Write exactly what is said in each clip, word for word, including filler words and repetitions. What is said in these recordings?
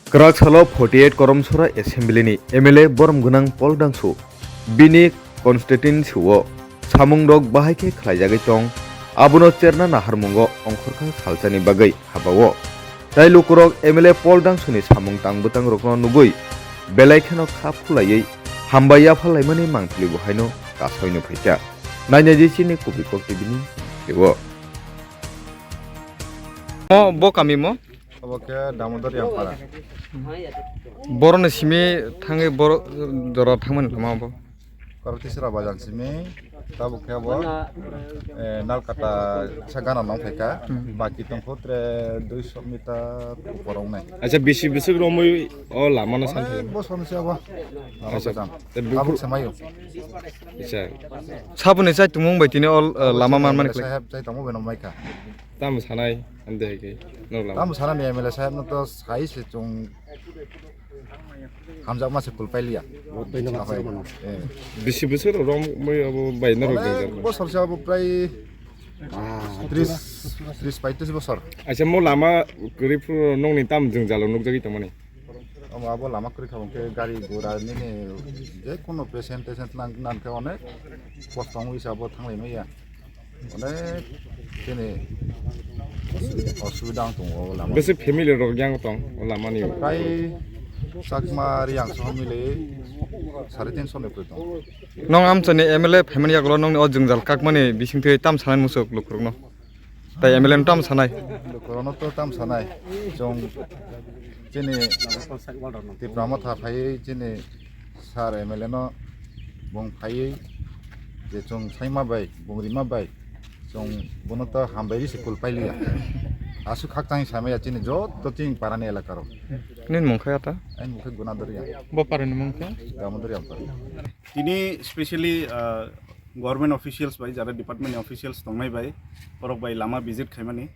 Kwrak salo forty eight Koromsora Assembly ni M L A borom gwnang Paul Dangsu bini constituency o samung rok bahai khe khlaijagwi tong, abono cherna naharmungo ongkhorkha salsani bagwi habao. Tai lukurok M L A Paul Dangsu ni samung tang bwtang rokno nugwi belai kheno kha phulaiwi hambai yapha laimani mangpili bo haino kasoi no phaikha. Nainai di chini Kubikok T V ni tebo. Mo bo kami mo? Obo khe Damodor Yangpara. Boroni simi thangwi boro jora thangmani lama bo. Koroti sera bajan simi tabuk khe bo, eh, Nalkata sa gana nong phaikha. Hmm. Baki tongkho tre duiso meter upor wngnai. Acha, bisi bwswk romwi o lama no san Onek thangwi? Bosor ni se obo. Lama Acha, bwsang. Te buphur- Tabuk se mayo. Acha. Saboni chai tumung bai tini o, eh, lama man man khlai. Saheb chai tamo beno maikha. Tamo sanai, ande hai khe, nok lama. Tamo sanani M L A saheb no to sai se chung hamjakma se kulpai liya. Bai no Apai. Eh. Bisi bwswk romwi abo bai norok Onek jwngjal. Bosor se abo prai Ah, tris, tris paitris bosor. Acha, mo lama kwrwi phuru nokni tam jwngjalo nukjagwi tongmani? Omo abo lama kwrwi kha hwnkhe gari gura nini je kono patient patient nang, nang khe onek kosto wngwi se abo thanglai maya. Onek chini osubida wng tongo o lama. Bwswk family rok yang tong o lamani? Prai Chakma Riang soho mili sare tinso ni kwrwi tongo. Nong amchani M L A phaimani yagulo nongni o jwngjal kakmani bisingtwi tam sanai muchuk lukurokno. Tai M L A no tam sanai. Lukurokno to tam sanai. Chwng chini Tipra Motha phaiwi chini sir M L A no bung phaiwi je chwng saima bai, bung rima bai, chwng bono to hambai ri se kul pailiya. Aswk khakchangni samaya chini joto chini parani elaka rok. Nini mung khe ata? Ani mung khe Gunador Riang. Bo parani mung khe? Damodor Riang para. Tini specially, uh, government officials bai, jara department ni officials tongnai bai, borok bai lama visit khaimani.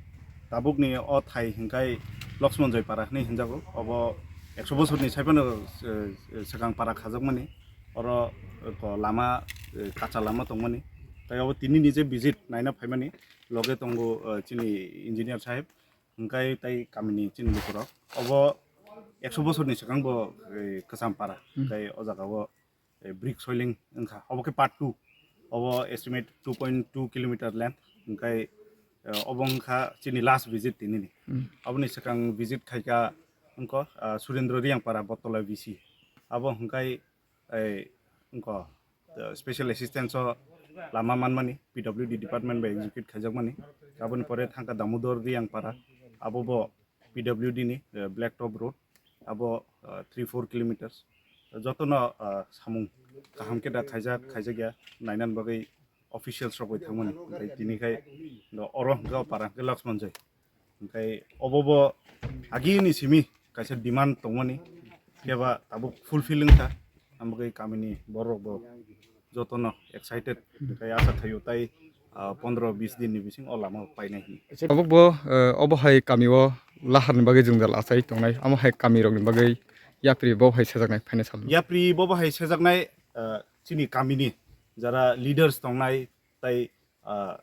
Tabuk ni o thai hinkai Lakshman Joy para hinwi hinjago. Obo ekso bosor ni sai phano, eh, eh, swkang para khajakmani. Oro, eh, ko lama, eh, kacha lama tongmani. Tai obo tini ni je visit naina phaimani, loge tongo, eh, chini engineer saheb, hinkai tai kamini chini lukurok. Obo ekso bosor ni swkang bo, eh, kwcham para. Hmm. Tai o jaga o eh, brick soiling wngkha. Obo khe part two. Obo estimate two point two kilometer length. Hingkai, eh, obo wngkha chini last visit tinini. Hmm. Aboni swkang visit khaikha wngkha, ah, Surendra Riangpara Bottola V C. Abo hingkai, eh, wngkha, eh, special assistance o lama manmani, P W D department bai execute khaijakmani. Aboni pore thangkha Damodor Riangpara. Abo bo P W D ni, eh, Black Top Road, abo, eh, three four kilometers. Jotono, eh, samung kaham khe da khaijak, khaijak ya, nainani bagwi officials rok bai thangmani. Tei tini khai no oro hwnkhe o para hwnkhe Lakshman Joy. Hwnkhe obo bo agini simi kaisa demand tongmani, khe ba tabuk fulfill wngkha. Ang bagwi kamini borok bo jotono excited, tei asa thaio tai, ah, pondro bis din ni bising o lama painai hinwi. Tabuk bo, eh, obo hai kami o lahar ni bagwi jwngjal achai tongnai, amo hai kami rok ni bagwi yapri bo hai sejaknai phainai sal. Yapri bo bo hai sejaknai, ah, chini kami ni jara leaders tongnai, tai, ah,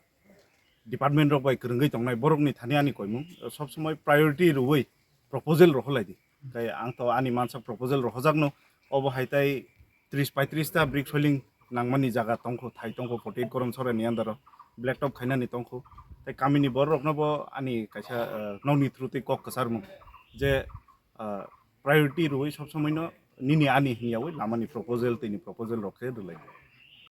department rok bai kwrwngwi tongnai borok ni thani ani koimung, sob somoi priority rwui proposal rohorlai di. Tei ang to ani mansa proposal rohorjakno, obo hai tai tris paitris ta brick soiling nangmani jaga tongkho, thai tongkho, forty eight Koromsora ni under o black top khainani tongkho. Tei kamini borok rokno bo ani kaisa, ah, nokni through tei kok kwcharmung je, ah, priority rwui sob somoi no nini ani hinyaui lamani proposal tei ni proposal rok khe rwlai.